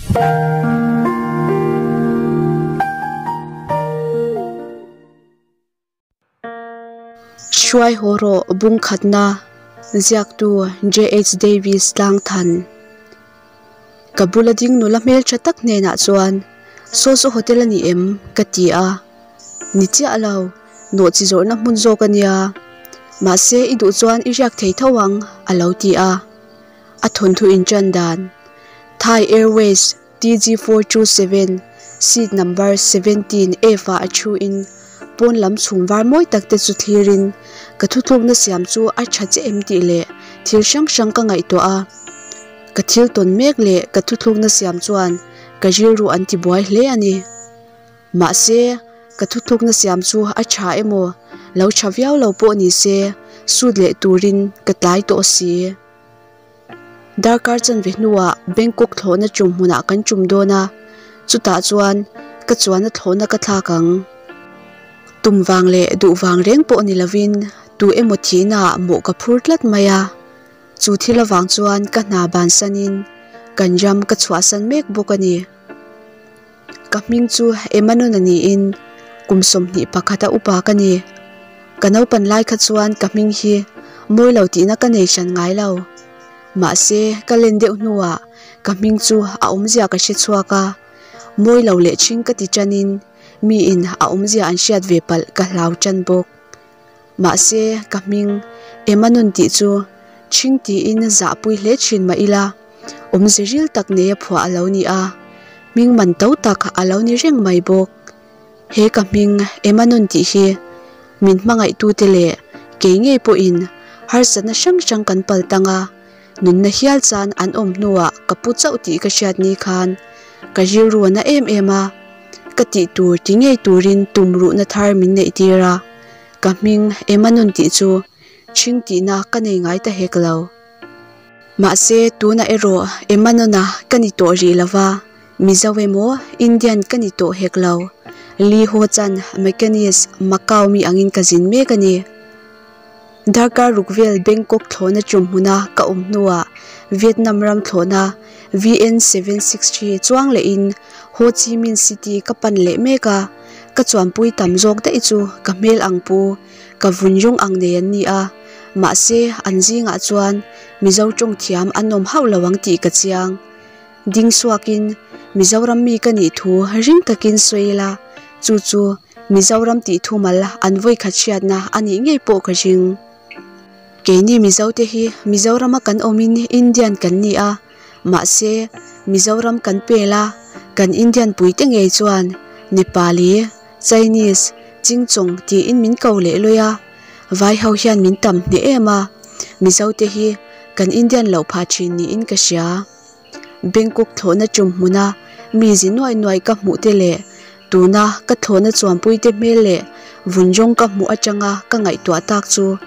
Hruai haw rawh bung khatna ziaktu JH Davies Tlangthan. Ka bula ding nula hmeltha tak hnenah chuan Saw saw hotel a ni em? ka ti a. Ni chiah lo, nawhchi zawrhna hmun zawk a nia. Mahse i duh chuan i riak thei tho ang a lo ti a. A thawnthu inṭan dan Thai Airways TG427, seat number 17 F ah a thu in pawn lam chhum var mawi tak te chu thlir in ka thuthlukna siam chu a tha che em tih leh thil hrang hrang ka ngaihtuah a. Ka thil tawn mek leh ka thuthlukna siam chuan ka rilru an ti buai hle a ni. Mahse, ka thuthlukna siam chu a tha emaw lo tha viau lo pawh ni se sut leh turin ka tlai tawh si. Darkar chanve hnuah Bangkok thlawhna tum hmunah kan tum dawn a, chutah chuan ka chuanna thlawhna ka thlak ang. Tum vang leh duh vang reng pawh ni lovin tu emaw thihnaah mawh ka phur tlat mai a, chu thil avang chuan ka hna bansanin kan ram ka chhuahsan mek bawk a ni. Ka hming chu Emmanuel-a niin kum 21 a upa ka ni. Ka naupan lai kha chuan ka hming hi mawi lo tihna ka nei hran ngai lo. Mahse, ka len deuh hnuah ka hming chu a awmzia ka hre chhuak a, mawi lo leh ṭhing ka ti ṭanin miin a awmzia an hriat ve palh ka hlau ṭan bawk. Mahse, ka hming Emmanuel tih chu ṭhing tiin zahpui hle ṭhin mah ila, awmze ril tak neia phuah a lo ni a, hming man to tak a lo ni reng mai bawk. He ka hming Emmanuel tih hi min hmangaihtute leh kei ngei pawhin harsatna hrang hrang kan pal tang a, nunna hial chan an awm hnuah ka pu chauh tih ka hriat ni khan ka rilru a na em em a, ka tih tur ti ngei turin tum ruhna thar min neih tir a, ka hming Emmanuel tih chu ṭhing tihna ka nei ngai ta hek lo. Mahse tunah erawh Emmanuel-a ka ni tawh rih lo va, Mizo emaw Indian ka ni tawh hek lo. Lee Ho Chan, Mechanist, Macau mi angin ka zin mek a ni. Darkar ruk vel Bangkok thlawhna tum hmuna ka awm hnuah Vietnam ram thlawhna VN763 chuang lehin Ho Chi Minh City ka pan leh mek a, ka chuanpui tam zawk daih chu ka hmel ang pu, ka vun rawng ang nei an ni a, mahse an zingah chuan Mizo tawng thiam an awm hauh lo ang tih ka chiang. Ding suakin Mizoram mi ka nih thu ring takin sawi ila, chu chu Mizoram tih thumal an vawikhat hriatna a nih ngei pawh ka ring. Keini Mizote hi Mizorama kan awmin Indian kan ni a, mahse Mizoram kan pel a, kan Indian puite ngei chuan Nepali, Chinese, Chingchawng tiin min ko leh lawi a, vai ho hian min tam hneh em a, Mizote hi kan Indian loh phah thin niin ka hria. Bangkok thlawhna tum hmuna mi zi nuai nuai ka hmuh te leh tuna ka thlawhna chuanpui te hmel leh vun rawng ka hmuh atanga ka ngaihtuah tak chu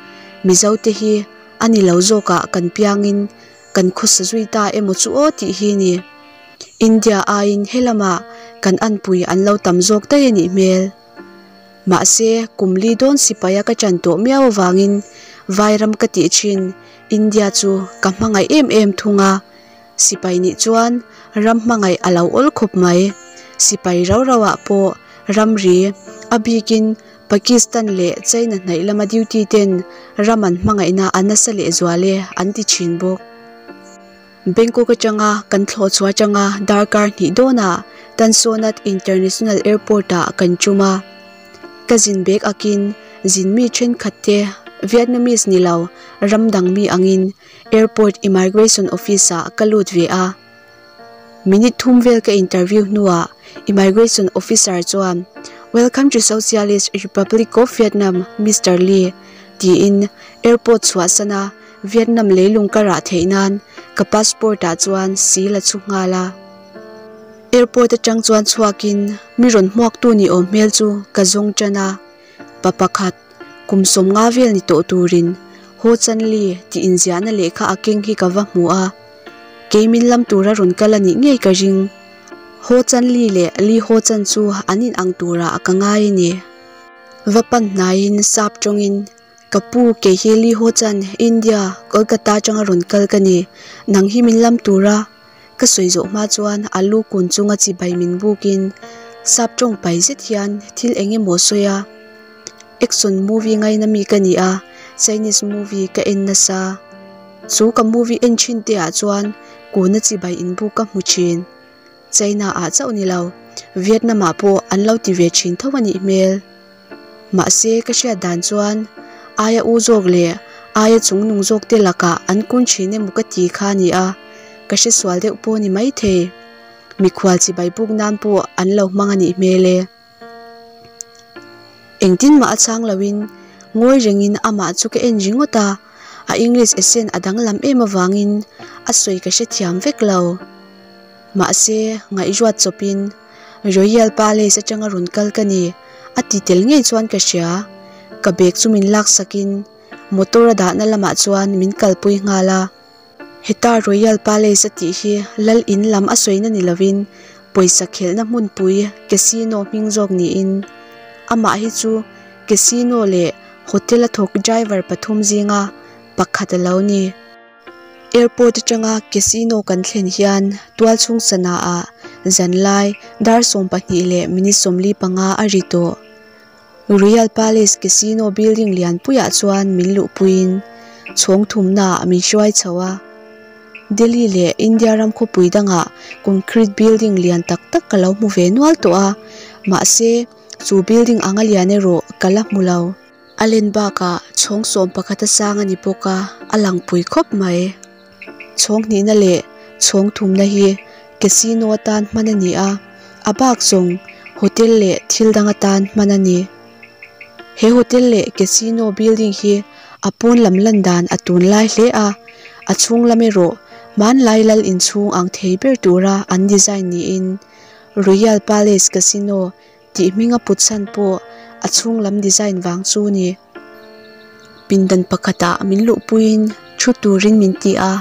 Mizote hi a ni lo zawkah kan piangin kan khawsa zui ta emaw chu aw tih hi ni. India aiin helamah kan anpui an lo tam zawk daih a nih hmel. Mahse, kum li dawn sipaia ka chan tawh miau avangin Vairam ka tih thin India chu ka hmangaih em em thung a. Sipai nih chuan ram hmangaih a lo awl khawp mai. Sipai rau rau ah pawh ramri, a bikin Pakistan leh China hnaih lama duty ten ram an hmangaihna a nasa lehzual e an ti thin bawk. Bangkok atanga kan thlawh chhuah atanga darkar hnih dawnah Tan Sonat International Airport ah kan tum a. Ka zin bag akin zin mi thenkhat te Vietnamese ni lo ram dang mi angin Airport Immigration Office ah ka lut ve a. Minute thum vel ka interview hnuah Immigration Officer chuan Welcome to Socialist Republic of Vietnam Mister Lee tiin airport chhuahsan a Vietnam leilung ka rah theih nan ka passport ah chuan seal a chhu nghal a. Airport atang chuan chhuakin mi rawn hmuaktu ni awm hmel chu ka zawng tan a, pa pakhat kum 50 vel ni tawh turin Ho Chan Li tih inziahna lehkha a keng hi ka va hmu a, kei min lam tura rawn kal a nih ngei ka ring. Ho Chan Li leh Li Ho Chan chu an inang turah ka ngai a ni. Va pan hnaiin sap tawngin Ka pu, kei hi Li Ho Chan, India, Kolkata atanga rawn kal ka ni. Nang hi min lam tura. Ka sawi zawh hma chuan a lu kun chunga chibai min bukin sap tawng pai zet hian thil eng emaw a sawi a. Action movie ngaina mi ka ni a, Chinese movie ka en nasa. Chu ka movie en thin te ah chuan kuna chibai inbuk ka hmu thin. China ah chauh ni lo, Vietnam ah pawh an lo ti ve thin tho a nih hmel. Mahse ka hriat dan chuan aia u zawk leh aia chungnung zawk te lakah an kun thin emaw ka ti kha a ni a, ka hre sual deuh pawh a ni maithei. Mikhual chibai buk nan pawh an lo hmang a nih hmel e. Engtin mah a chhang loin ngawi rengin amah chu ka en ringawt a, a English accent a danglam em avangin a sawi ka hrethiam vek lo. Mahse ngaihruat chawpin Royal Palace atanga rawn kal ka ni a ti tel ngei chuan ka hria. Ka bag chu min laksakin motor a dahna lamah chuan min kalpui nghal a. Heta Royal Palace a tih hi lal in lam a sawina ni lovin pawisa khelhna hmunpui casino hming zawk niin amah hi chu casino leh hotel a thawk driver pathum zinga pakhat a lo ni. Airport atanga casino kan thlen hian tualchhung sana ah zanlai dar 12 leh minute 45 a ri tawh. Royal Palace Casino building lianpuiah chuan min luhpuiin chhawng thumnaah min hruai chho a. Delhi leh India ram khawpui dangah concrete building lian tak tak ka lo hmu ve nual tawh a, mahse chu building anga lian erawh ka la hmu lo. A len bakah chhawng 11 a sang a ni bawk a, a langpui khawp mai. Chhawng hnihna leh chhawng thumna hi casino atan hman a ni a, a bak zawng hotel leh thil dang atan hman a ni. He hotel leh casino building hi a pawn lam lan dan a tun lai hle a, a chhung lam erawh hmanlai lal inchhung ang thei ber tura an design niin Royal Palace Casino tih hminga put chhan pawh a chhung lam design vang chu ni. Pindan pakhatah min luhpuiin thu turin min ti a,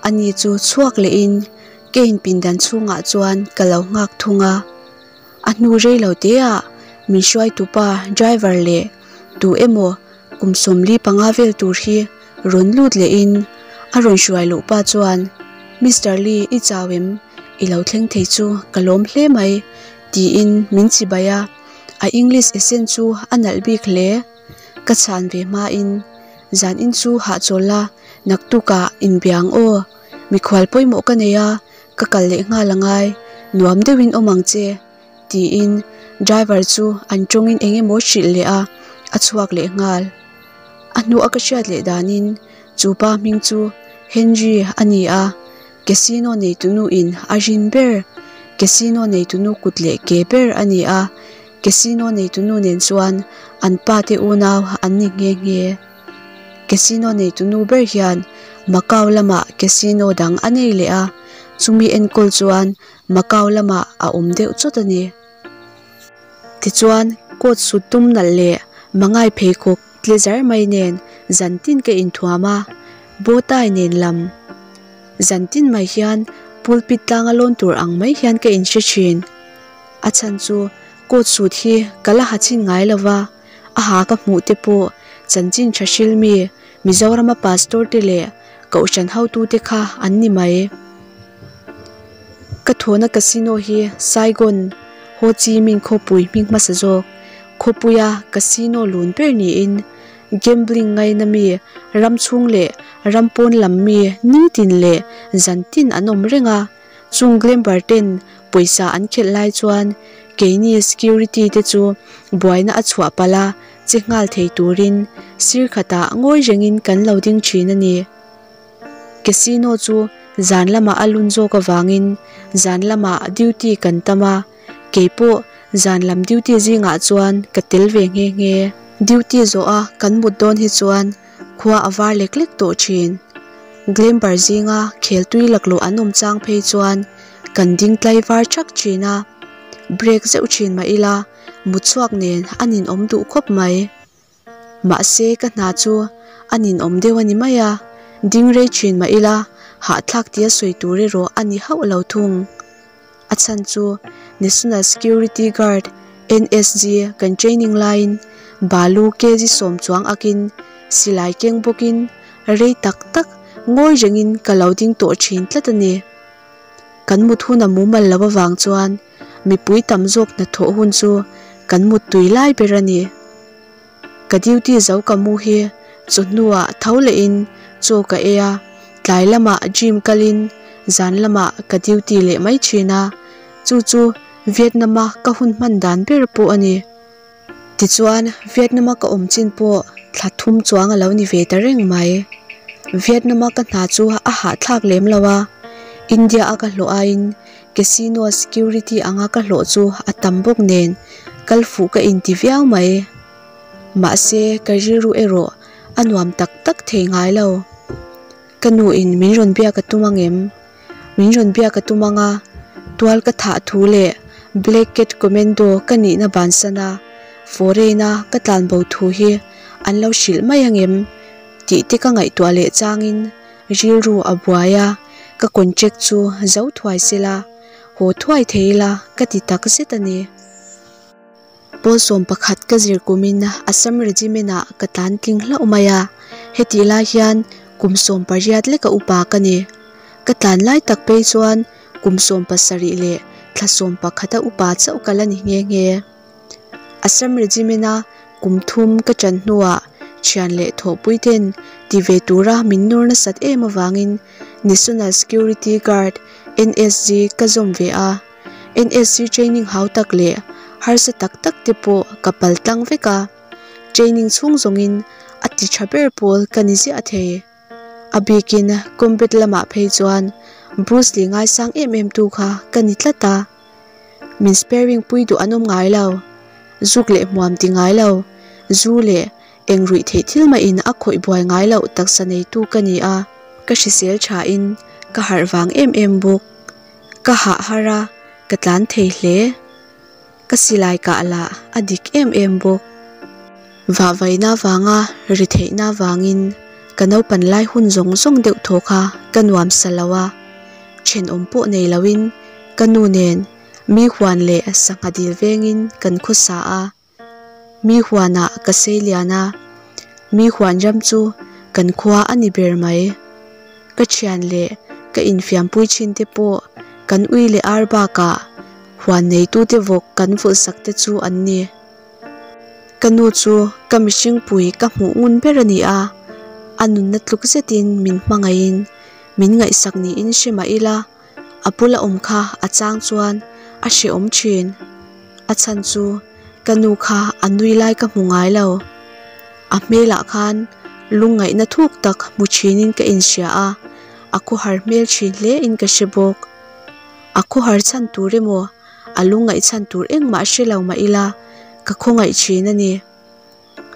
ani chu chhuak lehin kein pindan chhungah chuan ka lo nghak thung a. A hnu rei lo teah min hruaitupa driver leh tu emaw kum 45 vel tur hi rawn lut lehin a rawn hruai luh pa chuan Mister Lee i chau em? I lo thleng thei chu ka lawm hle mai tiin min chibai a, a English accent chu a nalh bik hle. Ka chhan ve hmain zan in chu hahchawl la naktukah inbiang aw, mikhual pawimawh ka nei a, ka kal leh nghal angai, nuam deuhin awm ang che tiin driver chu an tawngin eng emaw hrilh leh a, a chhuak leh nghal. A hnu a ka hriat leh danin chu pa hming chu Henry a ni a, casino neitunu in a rin ber, casino neitunu kut leh ke ber a ni a, casino neitunu nen chuan an pa te unau an ni nghe nghe. Casino neitunu ber hian Macau lamah casino dang a nei leh a, chumi enkawl chuan Macau lamah a awm deuh chawt a ni. Tichuan, coat suit tum nalh leh mangai pheikhawk tle zar mai nen zan tin ka inthuam a, bow tie nen lam. Zan tin mai hian pulpit tlanga lawn tur ang mai hian ka inhre thin. A chhan chu coat suit hi ka la ha chhin ngai lo va, a ha ka hmuh te pawh chanchin tha hril mi Mizorama pastor te leh kohhran hotute kha an ni mai. Ka thawhna casino hi Saigon, Ho Chi Minh khawpui hming hmasa zawk, khawpuia casino lun ber niin gambling ngaina mi ram chhung leh ram pawn lam mi nitin leh zan tin an awm reng a, chung glamber ten pawisa an khelh lai chuan keini security te chu buaina a chhuah palh a, che nghal thei turin sir khatah ngawi rengin kan lo ding thin a ni. Casino chu zan lamah a lun zawk avangin zan lamah duty kan tam a, keipawh zan lam duty zingah chuan ka tel ve nghe nghe. Duty zawh a kan mut dawn hi chuan khua a var lek lek tawh thin. Glamber zinga khel tui laklawh an awm chang phei chuan kan ding tlai var thak thin a, break zeuh thin mah ila mutchhuak nen a ninawm duh khawp mai. Mahse ka hna chu a ninawm deuh a ni mai a, ding rei thin mah ila hahthlak tia sawi tur erawh a ni hauh lo thung. A chhan chu National Security Guard, NSG, kan training laiin balu kg 10 chuang akin silai keng bawkin rei tak tak ngawi rengin ka lo ding tawh thin tlat a ni. Kan mut hun a mumal loh avang chuan mipui tam zawk hnathawh hun chu kan mut tui lai ber a ni. Ka duty zo ka mu hi chawhnuah tho lehin chaw ka ei a, tlai lamah gym kalin zan lamah ka duty leh mai thin a, chu chu Vietnam-a ka hun hman dan ber pawh a ni. Tichuan Vietnam-a ka awm chin pawh thla thum chuang a lo ni ve ta reng mai. Vietnam-a ka hna chu a hahthlak lem lo a, India-a ka hlawh aiin Casino security anga ka hlawh chu a tam bawk nen kal fuh ka inti viau mai. Mahse ka rilru erawh a nuam tak tak thei ngai lo. Ka nu in min rawn biak a tum angem? Min rawn biak a tum anga tual ka thah thu leh Black Cat Commando ka nihna bansan a foreign a ka tlanbo thu hi an lo hrilh mai angem tih te ka ngaihtuah leh changin Rilru a buai a, ka contract chu zo thuai sela, haw thuai thei ila ka ti tak zet a ni. Pawl 11 ka zir kumin Assam Regiment ah ka tlan tling hlauh mai a, hetih lai hian kum 18 leka upa ka ni. Ka tlan lai tak phei chuan kum 17 leh thla 11 a upa chauh ka la ni nghe nghe. Assam Regiment a kum thum ka ṭan hnuah ṭhian leh thawhpui ten ti ve tura min nawr nasat em avangin National Security Guard, NSG, ka zawm ve a. NSG training hau tak leh harsa tak tak te pawh ka pal tlang vek a, training chhung zawngin a ti ṭha ber pawl ka ni ziah thei. A bikin combat lamah phei chuan Bruce Lee ngaisang em em tu kha ka ni tlat a. Min sparing pui duh an awm ngai lo. Zuk leh hmuam ti ngai lo. Zu leh eng ruih theih thil mahin a khawih buai ngai loh taksa neitu ka ni a. Ka hrisel thain ka harh vang em em bawk. Ka hah har a, ka tlan thei hle. Ka silai kah lah a dik em em bawk. Vahvaina vanga ri theihna vangin ka naupan lai hun zawng zawng deuh thaw kha ka nuam sa lo a, thenawm pawh nei loin ka nu nen mi huan leh sangha dil vengin kan khawsa a. Mi huanah ka sei lian a, mi huan ram chu kan khua a ni ber mai. Ka thian leh ka infiampui thin te pawh kan ui leh ar bakah huan neitute vawk kan vulhsak te chu an ni. Ka nu chu ka mihringpui ka hmuh ngun ber a ni a, a nunna tluk zetin min hmangaihin min ngaihsak niin hre mah ila, a bula awm kha a chang chuan a hrehawm thin. A chhan chu ka nu kha a nui lai ka hmu ngai lo. A hmelah khan lungngaihna thuk tak hmu thinin ka inhria a, a khawhar hmel thin hle in ka hre bawk. A khawhar chhan tur emaw a lungngaih chhan tur engmah hre lo mah ila ka khawngaih thin a ni.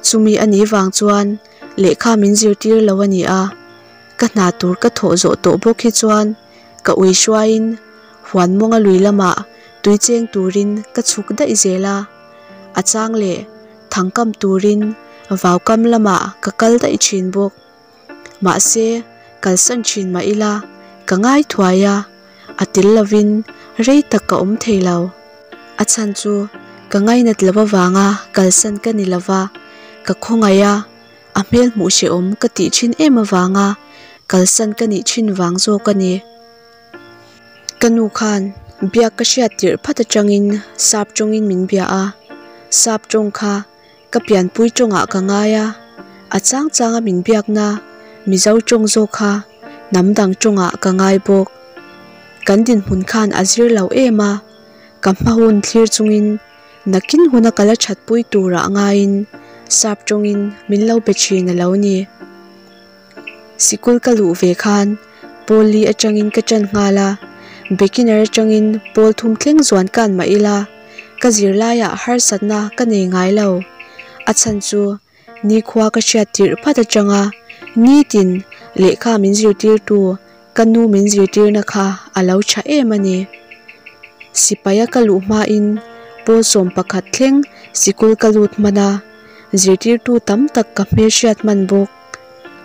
Chumi a nih vang chuan lehkha min zirtir lo a ni a, ka hna tur ka thawh zawh tawh bawk hi chuan ka ui hruaiin huan mawnga lui lamah tui cheng turin ka chhuk daih zel a, a chang leh thangkam turin vaukam lamah ka kal daih thin bawk. Mahse, kalsan thin mah ila ka ngai thuai a, a tel lovin rei tak ka awm thei lo. A chhan chu ka ngainat lo avanga kalsan ka ni lova, ka khawngaih a, a hmel hmuh hrehawm ka tih thin em avanga kalsan ka nih thin vang zawk a ni. Ka nu khan biak ka hriat tirh phat atangin sap tawngin min bia a, sap tawng kha Ka pianpui tawngah ka ngai a, a chang changa min biakna Mizo tawng zawk kha hnam dang tawngah ka ngai bawk. Kan dinhmun khan a zir lo em a, ka hma hun thlir chungin nakin huna ka la thatpui turah ngaiin sap tawngin min lo be thin a lo ni. Sikul ka luh ve khan pawl li atangin ka tan nghal a, beginner atangin pawl thum thleng zuan kan mah ila ka zirlaiah harsatna ka nei ngai lo. A chhan chu nikhua ka hriat tirh phat atanga nitin lehkha min zirtirtu ka nu min zirtirna kha a lo tha em a ni. Sipaia ka luh hmain pawl 11 thleng sikul ka lut hman a, zirtirtu tam tak ka hmelhriat hman bawk.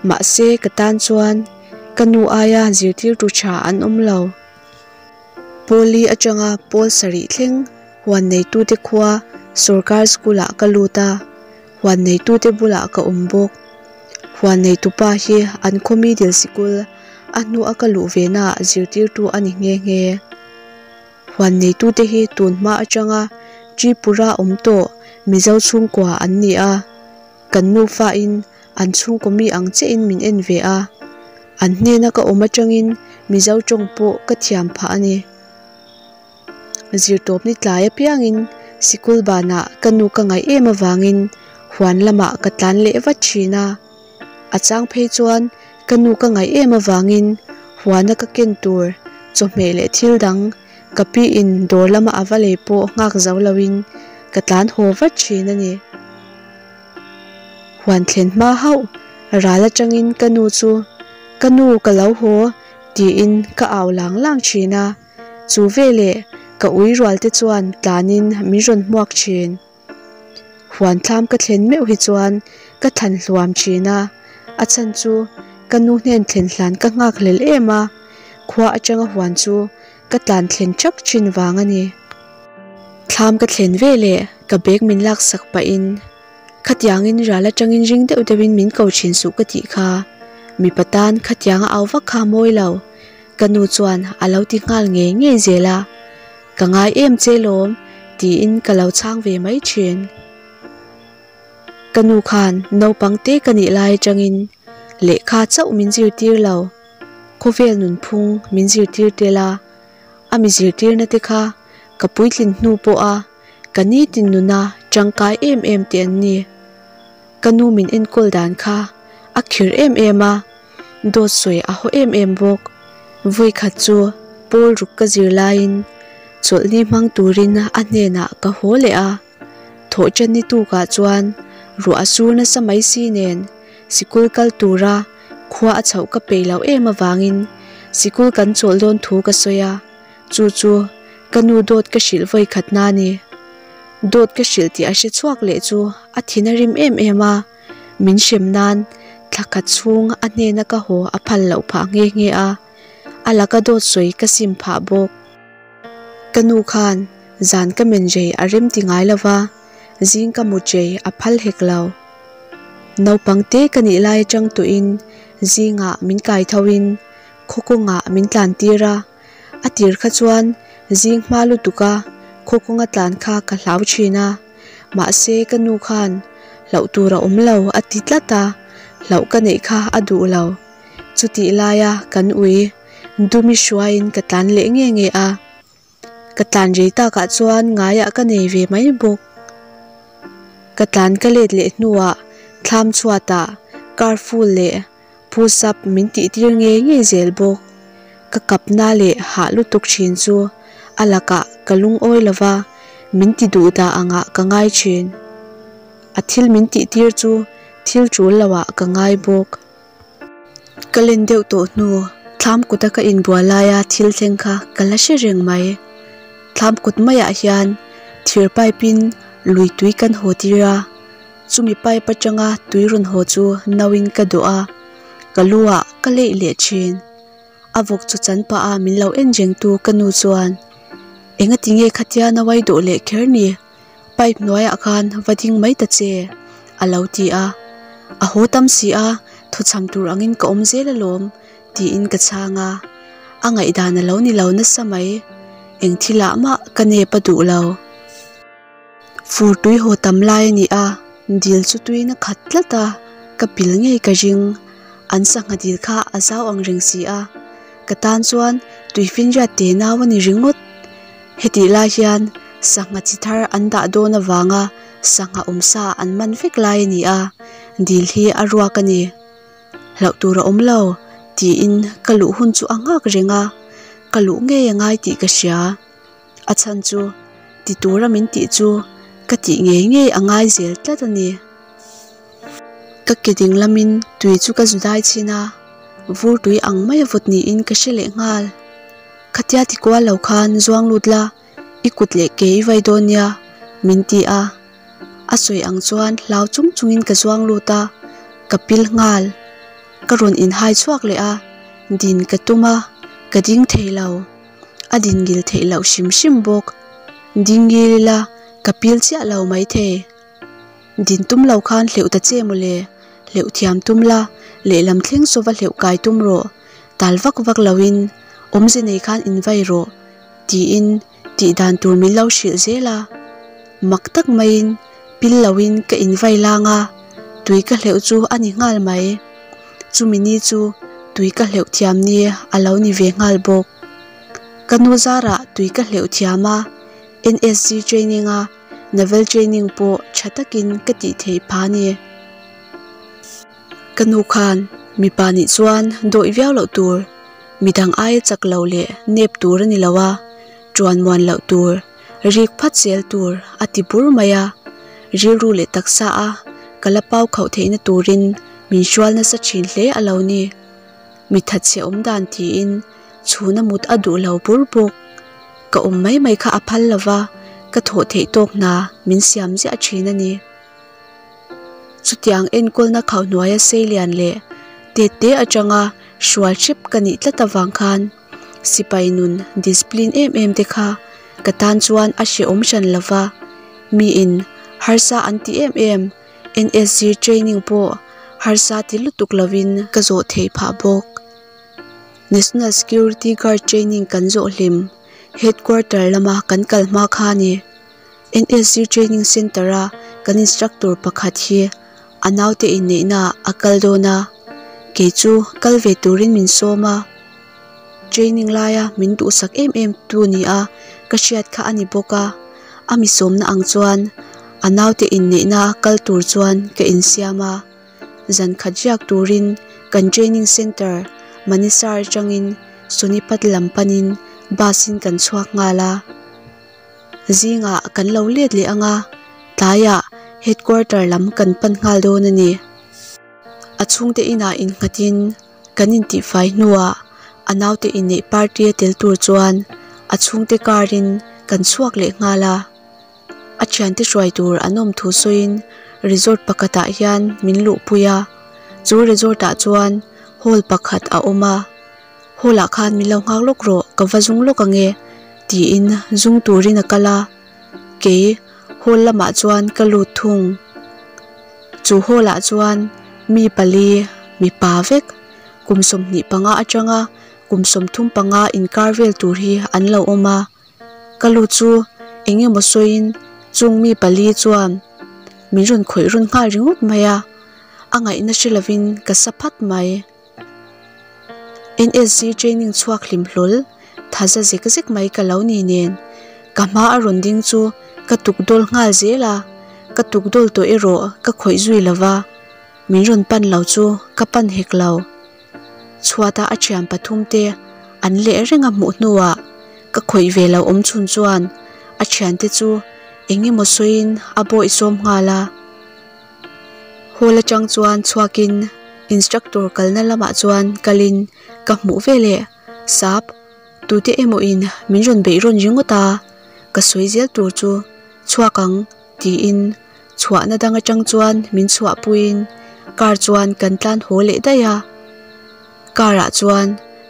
Mahse ka tan chuan ka nu aia zirtirtu tha an awm lo. Pawl li atanga pawl sarih thleng huan neitute khua sorkar school ah ka lut a, huan neitute bulah ka awm bawk. Huan neitupa hi an khaw middle sikul a hnu a ka luh ve naah zirtirtu a ni nghe nghe. Huan neitute hi tun hma atanga Tripura awm tawh Mizo chhungkua an ni a, kan nufain an chhungkaw mi ang chiahin min en ve a, an hnena ka awm atangin Mizo tawng pawh ka thiam phah a ni. Zirtawpni tlai apiangin sikul banah ka nu ka ngaih em avangin huan lamah ka tlan leh vat thin a. A chang phei chuan ka nu ka ngaih em avangin huana ka ken tur chawhmeh leh thil dang ka piin dawr lama a va lei pawh nghak zo loin ka tlan haw vat thin a ni. Huan thlen hma hauh ral atangin ka nu chu, Ka nu ka lo haw tiin ka au lang lang thin a. Chu veleh ka ui rual te chuan tlanin min rawn hmuak thin. Huan thlam ka thlen meuh hi chuan ka thlan hluam thin a, a chhan chu ka nu hnen thlen hlan ka nghak hlel em a, khua atanga huan chu ka tlan thlen thak thin vang a ni. Thlam ka thlen veleh ka bag min laksak pahin Khatiangin ral atangin ring deuh deuhin min ko thin suh ka tih kha, mipa tan khatianga au vak kha mawi lo. Ka nu chuan a lo ti nghal ngei ngei zel a, Ka ngai em che lawm tiin ka lo chhang ve mai thin. Ka nu khan naupang te ka nih lai atangin lehkha chauh min zirtir lo, khawvel nunphung min zirtir tel a, a mi zirtirna te kha ka puitlin hnu pawha ka nitin nuna tangkai em em te an ni. Ka nu min enkawl dan kha a khir em em a, dawt sawi a haw em em bawk. Vawikhat chu pawl ruk ka zir laiin chawlhni hmang turin a hnenah ka haw leh a, thawhṭanni tukah chuan ruah a sur nasa mai si nen sikul kal tura khua a chhoh ka peih loh em avangin sikul kan chawlh dawn thu ka sawi a. Chu chu ka nu dawt ka hrilh vawi khat na ni. Dawt ka hrilh tih a hre chhuak leh chu a thin a rim em em a, min hrem nan thla khat chhung a hnena ka haw a phal loh phah nghe nghe a, a laka dawt sawi ka sim phah bawk. Ka nu khan zan ka men rei a rem ti ngai lo va, zing ka mut rei a phal hek lo. Naupang te ka nih lai atang tawhin zingah min kai tho in khaw kawngah min tlan tir a, A tir kha chuan zing hma lutuk a khaw kawnga tlan kha ka hlau thin a, mahse ka nu khan hlauh tur a awm lo a ti tlat a, hlauh ka neih kha a duh lo. Chutih laia kan ui Dumi hruaiin ka tlan leh nge nge a, ka tlan rei takah chuan ngaiah ka nei ve mai bawk. Ka tlan ka let leh hnuah thlam chhuatah car full leh Push up min tih tir ngei ngei zel bawk. Ka kapna leh hah lutuk thin chu a lakah ka lungawi lo va, min ti duh dah angah ka ngai thin. A thil min tih tir chu thil tul loah ka ngai bawk. Ka len deuh tawh hnu thlam kuta ka inbual laia thil thleng kha ka la hre reng mai. Thlam kut maiah hian thir pipe in lui tui kan haw tir a. Chumi pipe atanga tui rawn haw chu nauin ka dawh a, ka lu ah ka leih leh thin. A vawk chu chan pah a min lo en reng tu ka nu chuan, Enga ti nge khatia nauai dawh leh kher ni? Pipe hnuaiah khan va ding mai ta che, a lo ti a. A haw tam si a, thawchham tur angin ka awm zel alawm, tiin ka chhang a. A ngaihdan a lo ni lo nasa mai, eng thilah mah ka nep a duh lo. Fur tui haw tam lai a ni a, dil chu tuiin a khat tlat a, ka pil ngei ka ring. An sangha dil kha a zau ang reng si a, ka tan chuan tuifinriat te nau a ni ringawt. Hetih lai hian sangha chi thar an dah dawn avanga sangha awmsa an man vek lai a ni a, dil hi a ruak a ni. Hlauh tur a awm lo tiin ka luh hun chu a nghak reng a, ka luh ngei a ngai tih ka hria. A chhan chu ti tura min tih chu ka tih ngei ngei a ngai zel tlat a ni. Ka ke ding lamin tui chu ka zu dai chhin a, vur tui ang mai a vawt niin ka hre leh nghal. Khatia ti kual lo khan zuang lut la, i kut leh ke i vai dawn nia, min ti a. A sawi ang chuan hlau chung chungin ka zuang lut a, ka pil nghal. Ka rawn inhai chhuak leh a, din ka tum a, ka ding thei lo. A dingil theih loh hrim hrim bawk. Dingil ila ka pil chiah lo maithei. Din tum lo khan hleuh ta che mawle, hleuh thiam tum la, lehlam thleng sawva hleuh kai tum rawh, tal vak vak loin awmze nei khan invai rawh, tiin Tih dan tur min lo hrilh zel a, mak tak maiin pil loin ka invai lang a, tui ka hleuh chu a ni nghal mai. Chumi ni chu tui ka hleuh thiam ni a lo ni ve nghal bawk. Ka nu zarah tui ka hleuh thiam a, NSG training a naval training pawh tha takin ka tih theih pha ni. Ka nu khan mipa nih chuan dawih viau loh tur, midang aia chak lo leh nep tur a ni lo a, tuan muan loh tur, rik phat zel tur a ti bur mai a, rilru leh taksa a ka la pau khauh theihna turin min hrual nasa thin hle a lo ni. Mi thatchhe awm dan tiin chhuna mut a duh lo bur bawk. Ka awm mai mai kha a phal lo va, ka thawh theih tawk hna min siam ziah thin a ni. Chutiang enkawlna khauhnuaia seilian leh tette atanga hrual hrep ka nih tlat avang khan sipai nun discipline em em te kha ka tan chuan a hrehawm hran lo va, miin harsa an ti em em NSG training pawh harsa ti lutuk lovin ka zawh theih phah bawk. National Security Guard training kan zawh hlim headquarter lama kan kal hma kha a ni. NSG Training Centre a kan instructor pakhat hi a naute inneihna a kal dawn a, kei chu kal ve turin min sawm a. Training laia min duhsak em em tu ni a ka hriat kha a ni bawk a, a mi sawmna ang chuan a naute inneihna kal tur chuan ka insiam a. Zan khat riak turin kan training centre Manesar atangin Sonipat lam panin bus in kan chhuak nghal a. Zingah kan lo let leh ang a, tlaiah headquarter lam kan pan nghal dawn a ni. A chhungte inah innghatin kan intihfai hnuah a naute inneih party a tel tur chuan a chhungte car in kan chhuak leh nghal a. A thiante hruai tur an awm thu sawiin resort pakhatah hian min luhpui a, chu resort ah chuan hall pakhat a awm a. Hall ah khan min lo nghak lawk rawh ka va zung lawk ang e tiin zung turin a kal a, kei hall lamah chuan ka lut thung. Chu hall ah chuan mi pali mipa vek kum 25 atanga kum 35 inkar vel tur hi an lo awm a, ka lut chu eng emaw sawiin chung mi pali chuan min rawn khawih rawn nghal ringawt mai a, a ngaihna hre lovin ka sa phat mai. NSG training chhuak hlim hlawl thaza zek zek mai ka lo ni nen ka hma a rawn ding chu ka tuk dawl nghal zel a, ka tuk dawl tawh erawh ka khawih zui lo va, min rawn pan lo chu ka pan hek lo. Chhuata a thian pathum te an leh reng a hmuh hnuah ka khawih ve lo awm chhun chuan a thiante chu eng emaw sawiin a bawih sawm nghal a. Hall atang chuan chhuakin instructor kalna lamah chuan kalin ka hmuh veleh sap tute emaw in min rawn beih rawn ringawt a, ka sawi zel tur chu chhuak ang tiin chhuahna dang atang chuan min chhuahpuiin car chuan kan tlan haw leh daih a. Car ah chuan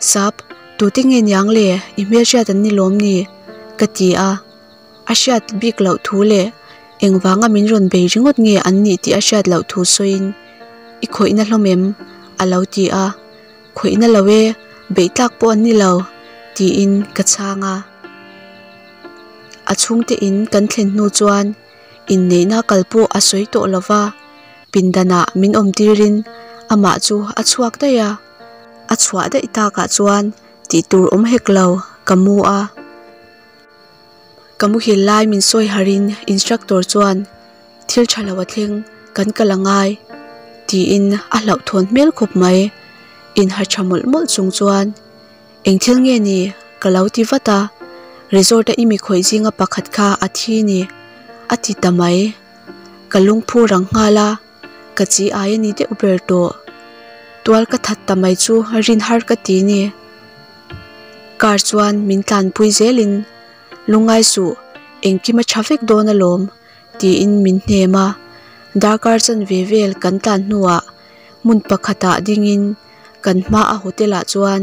sap tute nge niang le i hmelhriat an ni lawm ni ka ti a. A hriat bik loh thu leh engvanga min rawn bei ringawt nge an nih tih a hriat loh thu sawiin, I khawihna hlawm em? a lo ti a. Khawihna lo e, beih tlak pawh an ni lo, tiin ka chhang a. A chhungte in kan thlen hnu chuan inneihna kal pawh a sawi tawh lo va, pindanah min awm tirin amah chu a chhuak daih a. A chhuah daih takah chuan tih tur awm hek lo, ka mu a. Ka muhil lai min sawi harin instructor chuan thil tha lo a thleng kan kal a ngai tiin a hlauhthawn hmel khawp mai. Inha tha mawlh mawlh chung chuan eng thil nge ni ka lo ti vat a, resort a i mi khawih zinga pakhat kha a thi ni a ti ta mai. Ka lungphu rang nghal a, ka chi ai a ni deuh ber tawh. Tual ka that ta mai chu rin har ka ti ni. Car chuan min tlanpui zelin lungngai suh engkim a tha vek dawn alawm tiin min hnem a, darkar chanve vel kan tlan hnuah hmun pakhatah dingin kan hmaa hotel ah chuan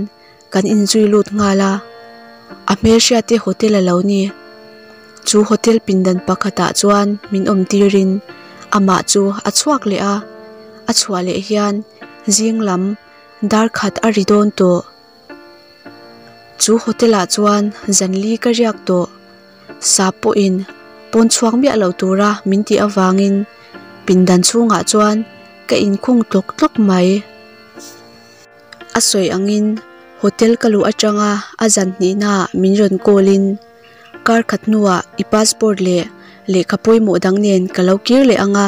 kan inzui lut nghal a, a hmelhriate hotel a lo ni. Chu hotel pindan pakhatah chuan min awm tirin amah chu a chhuak leh a, a chhuah leh hian zing lam dar khat a ri dawn tawh. Chu hotel ah chuan zan li ka riak tawh. Sap pawhin pawn chhuak miah lo tura min tih avangin pindan chhungah chuan ka inkhung tlawk tlawk mai. A sawi angin hotel ka luh atanga a zan hnihnaah min rawn call in kar khat hnuah i passport leh lehkha pawimawh dang nen ka lo kir leh anga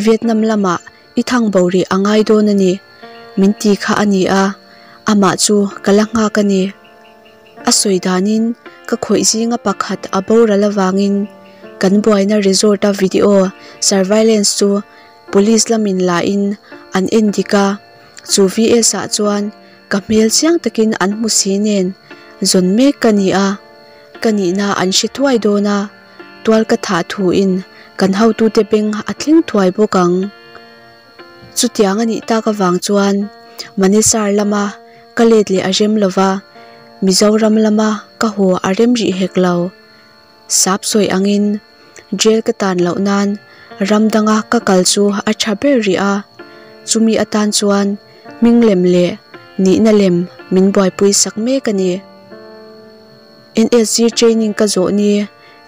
Vietnam lamah i thang bo rih a ngai dawn a ni min ti kha a ni a, amah chu ka la nghak a ni. A sawi danin ka khawih zinga pakhat a boral avangin kan buaina resort a video surveillance chu police lamin la in an en dik a, chu VS ah chuan ka hmel chiang takin an hmu si nen zawn mek ka ni a, ka nihna an hre thuai dawn a, tual ka thah thu in kan hotute beng a thleng thuai bawk ang. Chutiang a nih tak avang chuan Manesar lama ka let leh a rem lova, Mizoram lama ka haw a rem rih hek lo. Sap sawi angin jail ka tan loh nan ram danga ka kal chu a tha ber rih a, chumi atan chuan hming lem leh nihna lem min buaipui sak mek a ni. NSG training ka zawh ni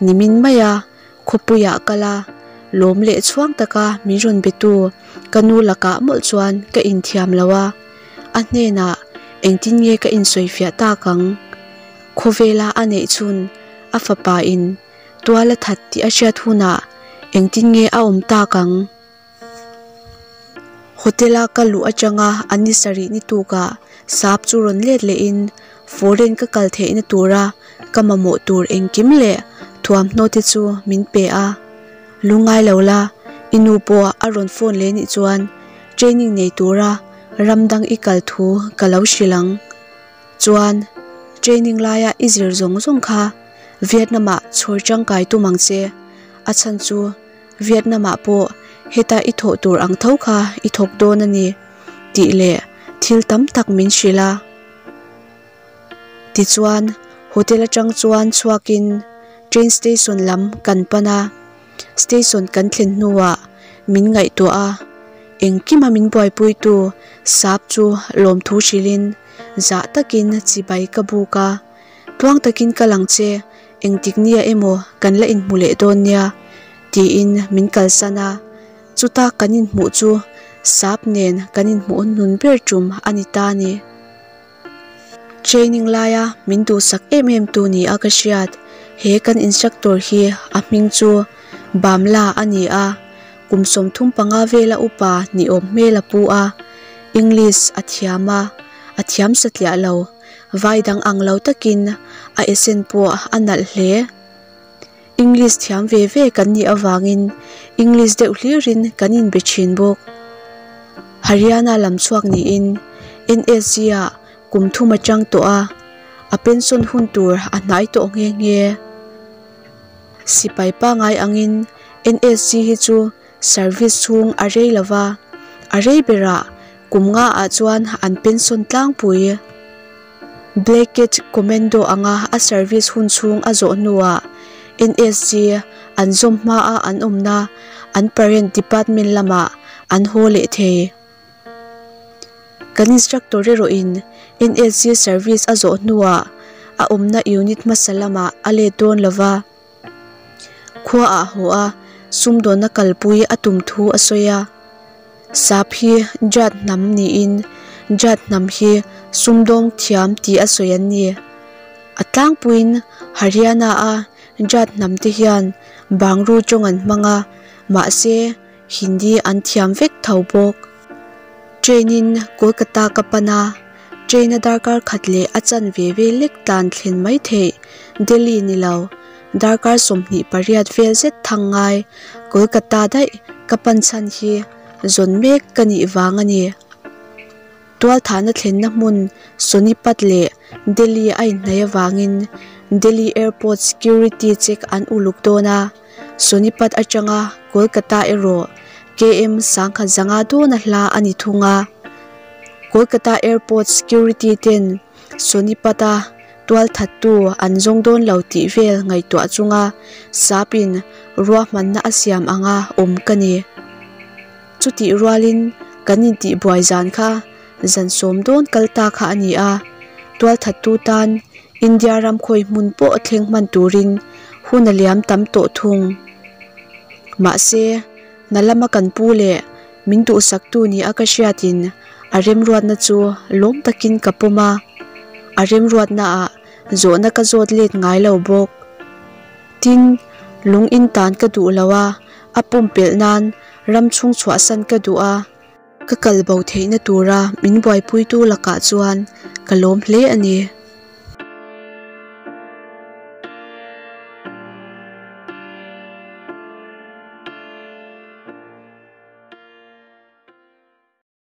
nimin mai a. Khawpuiah kal a, lawm leh chhuang taka min rawn betu ka nu lakah mawlh chuan ka inthiam lo a, a hnenah engtin nge ka insawifiah tak ang? Khawvela a neih chhun a fapa in tual a that tih a hriat hunah engtin nge a awm tak ang? Hotel a ka luh atanga a ni sarih ni tukah sap chu rawn let lehin foreign ka kal theihna tura ka mamawh tur engkim leh thuamhnaw te chu min pe a. Lungngai lo la, i nu pawh a rawn phone leh nih chuan training nei tura ram dang i kal thu ka lo hrilh ang. Chuan training laia i zir zawng zawng kha Vietnam ah chhawr tangkai tum ang che, a chhan chu Vietnam ah pawh heta i thawh tur ang tho kha i thawk dawn a ni tih leh thil tam tak min hrilh a. Tichuan hotel atang chuan chhuakin train station lam kan pan a, station kan thlen hnuah min ngaihtuah a, engkima min buaipuitu sap chu lawmthu hrilhin zah takin chibai ka buk a, tluang takin ka lang che. Engtik nia emaw kan la inhmu leh dawn nia tiin min kalsan a, chuta kan inhmuh chu sap nen kan inhmuh hnun ber tum a ni ta a ni. Training laia min duhsak em em tu ni a ka hriat, he kan instructor hi a hming chu Bamla a ni a, kum 35 vela upa niawm hmel a pu a, English a thiam a, a thiam satliah lo. Vai dang ang lo takin a accent pawh a nalh hle. English thiam ve ve kan nih avangin English deuh hlirin kan inbe thin bawk. Haryana lam chhuak niin NSG ah kum thum a chang tawh a, a pension hun tur a hnai tawh nghe nghe. Sipai pangai angin NSG hi chu Service chhung a rei lo va, a rei berah kum nga ah chuan an pension tlangpui. Blackett Commando anga a service hun chhung a zawh hnuah NSG an zawm hmaa an awmna an parent department lamah an haw leh thei. Kan instructor erawhin NSG service a zawh hnuah a awmna unit hmasa lamah a let dawn lo va. Khua ah haw a, sumdawnna kalpui a tum thu a sawi a. Sap hi Jat hnam niin Jat hnam hi sumdawng thiam tih a sawi an ni. A tlangpuiin Haryana a Jat hnam te hian Bangru tawng an hmang a, mahse Hindi an thiam vek tho bawk. Train in Kolkata ka pan a, train a darkar khat leh a chanve vel lek tlan thlen mai theih Delhi ni lo, darkar 28 vel zet thang ngai Kolkata daih ka pan chhan hi zawn mek ka nih vang a ni. Tualthahna thlenna hmun Sonipat leh Delhi a inhnaih avangin Delhi Airport security check an uluk dawn a. Sonipat atanga Kolkata erawh KM 1500 dawna hla a ni thung a. Kolkata Airport security ten Sonipat-a tualthattu an zawng dawn lo tih vel ngaihtuah chunga sapin ruahmanna a siam anga awm ka ni. Chutih rualin kan intihbuai zan kha zan sawm dawn kal ta kha a ni a, tualthattu tan India ram khawi hmun pawh thleng hman turin Hun a liam tam tawh thung. Mahse, hna lama kan pu leh min duhsaktu ni a ka hriatin a remruatna chu lawm takin ka pawm a, a remruatnaah zawhna ka zawt let ngai lo bawk. Tin, lung in tan ka duh lo a, a pumpelh nan ram chhung chhuahsan ka duh a. Ka kal bo theihna tura min buaipuitu lakah chuan ka lawm hle a ni.